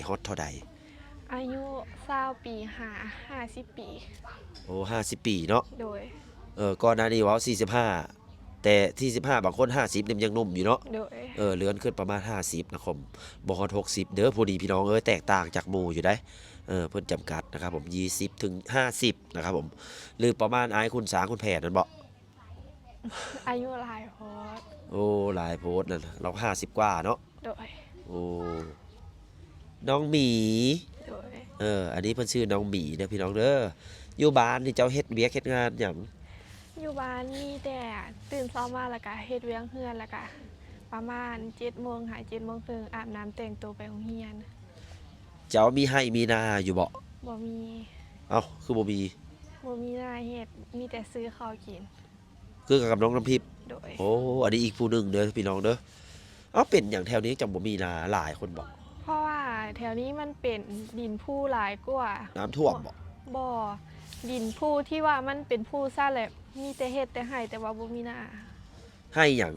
ຮອດເທົ່າໃດ? ອາຍຸຊາວປີຫາຫ້າສິບປີ. ໂອ້ ຫ້າສິບປີເນາະ. ໂດຍ. ເອີ ກ່ອນໜ້ານີ້ເວົ້າສີ່ສິບຫ້າ ແຕ່ສີ່ສິບຫ້າ ບາງຄົນຫ້າສິບນີ້ມັນຍັງໜຸ່ມຢູ່ເນາະ. ໂດຍ. ເອີ ເລື່ອນຂຶ້ນປະມານຫ້າສິບນະ ຄົມ ບໍ່ຮອດຫົກສິບເດີ ຜູ້ນີ້ພີ່ນ້ອງເອີຍ ແຕກຕ່າງຈາກໝູ່ຢູ່ໃດ໋. ເອີ ເພິ່ນຈຳກັດນະຄັບຜົມ ຊາວ ເຖິງຫ້າສິບນະຄັບຜົມ ຫຼືປະມານອ້າຍຄຸນສາງຄຸນແຜນນັ້ນບໍ? ອາຍຸຫຼາຍໂພດ. ໂອ້ ຫຼາຍໂພດນັ້ນ ລາວຫ້າສິບກວ່າເນາະ. ໂດຍ. ໂອ້ ນ້ອງໝີ. ໂດຍ. ເອີ ອັນນີ້ເພິ່ນຊື່ນ້ອງໝີເດີພີ່ນ້ອງເດີ. ຢູ່ບ້ານນີ້ເຈົ້າເຮັດວຽກເຮັດງານຫຍັງ? ຢູ່ບ້ານມີແຕ່ຕື່ນເຊົ້າມາແລ້ວກະເຮັດວຽກເຮືອນ ແລ້ວກະປະມານເຈັດໂມງຫາເຈັດໂມງເຄິ່ງ ອາບນ້ຳແຕ່ງໂຕໄປໂຮງຮຽນ. ເຈົ້າມີໄຮ່ມີນາຢູ່ບໍ? ບໍ່ມີ. ເອົ້າ ຄືບໍ່ມີ? ບໍ່ມີນາເຮັດ ມີແຕ່ຊື້ເຂົ້າກິນ. ຄືກັນກັບນ້ອງນ້ຳທິບ. ໂດຍ. ໂອ້ ອັນນີ້ອີກຜູ້ໜຶ່ງເດີພີ່ນ້ອງເດີ. ເອົ້າ ເປັນຫຍັງແຖວນີ້ຈັ່ງບໍ່ມີນາຫຼາຍຄົນບໍ? ເພາະວ່າແຖວນີ້ມັນເປັນດິນພູຫຼາຍກວ່າ. ນ້ຳຖ້ວມບໍ? ບໍ່ ດິນພູທີ່ວ່າມັນເປັນພູຊັ້ນແຫຼະ ມີແຕ່ເຮັດແຕ່ໄຮ່ ແຕ່ວ່າບໍ່ມີນາ. ໄຮ່ຫຍັງ?